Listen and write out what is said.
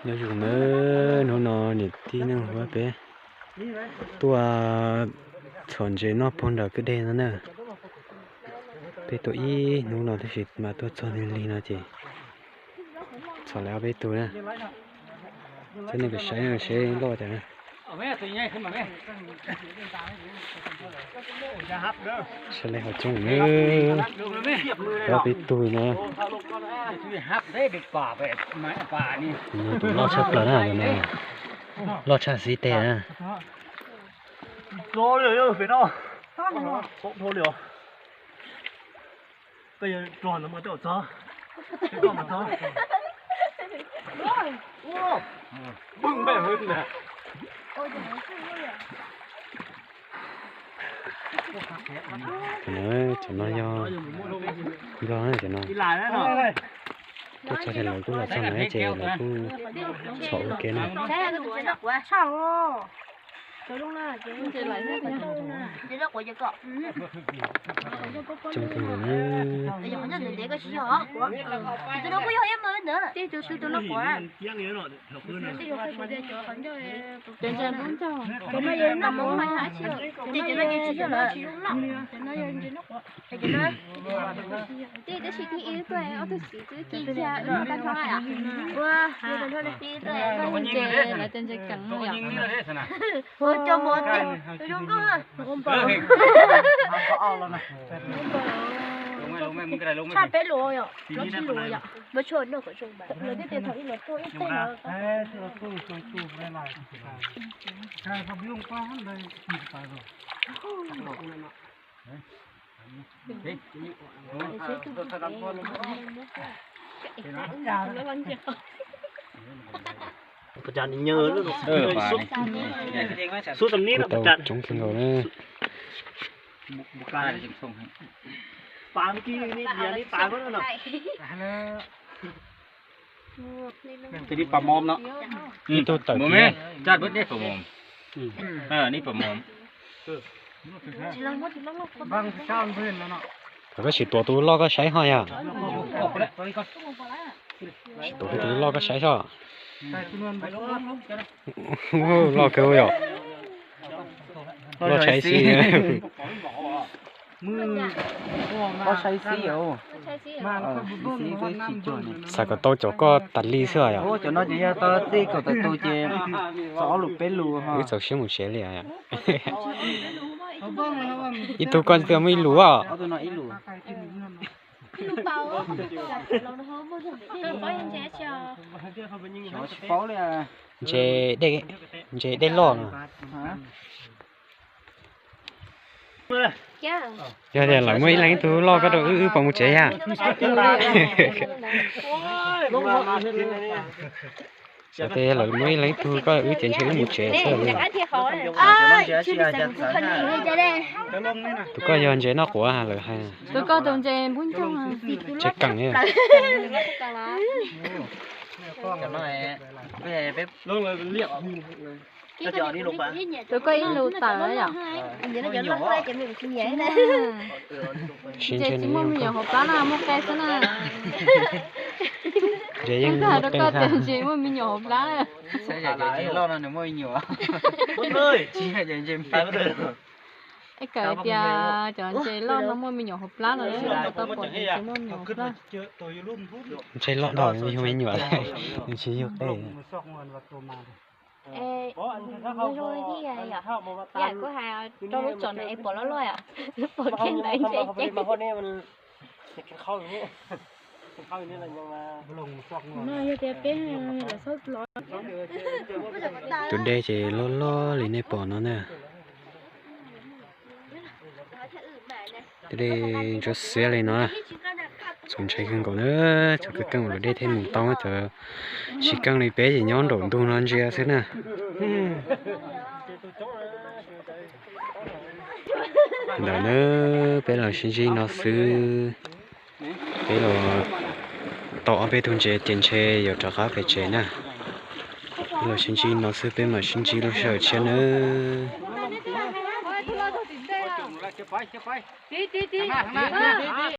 Nyob zoo nawb, hnub no niam tij neej huab peb tuaj txhom ntses noj puag nram kwj deg no na. Peb tuaj ib hnub no tab sis mas tuaj txog lig lig no ces txhom lawv ob peb tug na. Coj nej mus saib seb loj cas na. Sawv daws ho coob na, ob peb tug na. Tus loj tshaj plaws na, loj tshaj xib teg na. Cov no yog nplog na, cov no. Tuaj txog ces lawv kuj los txog na ces lawv kuj txhom ua ke na. Coob kawg nkaus na. Tej tab sis tib ib tuaj ob tug xwb twb ci kiag ua tag nrho lawm. Ua ntses lawv cov ntses keev yom. Ua cov mov zoo nkauj. Tshaj peb lus yom, lub tsib lus yom. Lawv thiaj tias thaum ub lawv tuaj ib teg no. Kuj tau coob kawg nkaus na. Ib tug tawm kiag. Koj sim tuav tus loj koj saib ho yom. Sim tuav tus loj koj saib soj. Loj kawg yom. Loj saib xib. Xav kom tau cov koj tas li xwb yom. Cov no ces yog tau txij kaum tawm tus ces txog ob lus peb lus. Wb txaus siab mus tsev li. Ib tug koj twb muaj ib lus os. Ntses, ntses dej loj no. Yog tias lawv muaj ib leeg ib tug loj koj rau wb, wb puas mus tsev yam? Xav tias lawv muaj ib leeg ib tug koj wb ces ntshe wb mus tsev xwb. Tus koj yog ntses noj quav lawv hais. Tus koj tus ntses npub ncoog. Ntses keem. Tus koj ib lus tawm yom. Ntses tsis muaj me nyuam hauv plab na, muaj qe xwb na. Ntses yeej rau koj tias ntses muaj me nyuam hauv plab. Es kawm tias cov ntses loj no muaj me nyuam hauv plab no, tau pom ntses muaj me nyuam hauv plab. Ntses loj dhau yug me nyuam, nws tsis yug qe. Yam kuv hais rau lub tsom no es pom loj loj yom, pom kiag ntawd ntses ces. Tus dej ces loj loj li nej pom no na. Tus dej ntsuab xiab li no, txaus ntshai kawg nkaus na. Cov keej keej ua luam dej thiaj mus tau, cov tsis keej li peb ces nyob nraum ntug no ntsia xwb na. Ntawm na, peb los sib ntsib no xwb. Peb los tau ob peb tug ntses ces ntshe yuav rov qab pem tsev na. Peb los sib ntsib no xwb, peb mam sib ntsib lub sij hawm tshiab nawb.